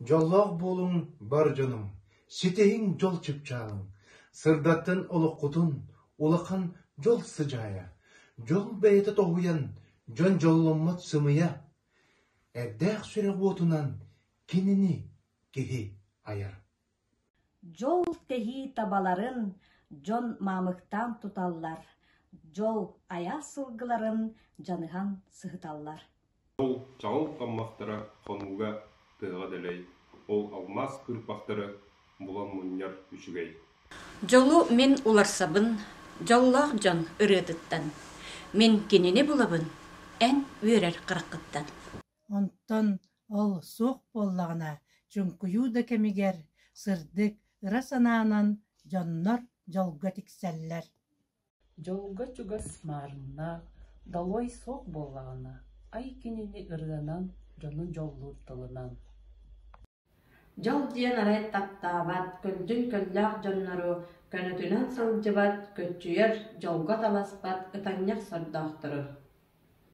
Дьоллоох буолуҥ бар дьонум, ситиһиҥ дьол чыпчаалын, сырдаттын олоххутун улахан дьол сыдьаайа, дьол бэйэтэ тоһуйан, дьон дьолломмот сымыйа. Эрдээх сүрэх уотунан кинини киһи айар. Дьол тэһии табаларын дьон маамыктаан туталлар, дьол айаас сылгыларын дьаныһан сыһыталлар. Ол чаҕыл таммахтара хонууга, тыаҕа дэлэй, ол алмаас кыырпахтары булан мунньар үчүгэй. Дьолу мин уларсабын дьоллоох дьон ырыатыттан, мин кинини булабын эн үөрэр хараххыттан. Онтон ол суох буоллаҕына, чуҥкуйуу да кэмигэр сырдык, ыра санаанан дьоннор дьолго тиксэллэр. Дьолго чугас маарыннаах, долой суох буоллаҕына, ай кинини ырыанан, дьону дьоллуур тылынан Дьол диэн арай таптаабат, көлдьүн көллөөх дьоннору, көнөтүнэн сылдьыбат, көччүйэр, дьолго таласпат ытанньах сордоохтору.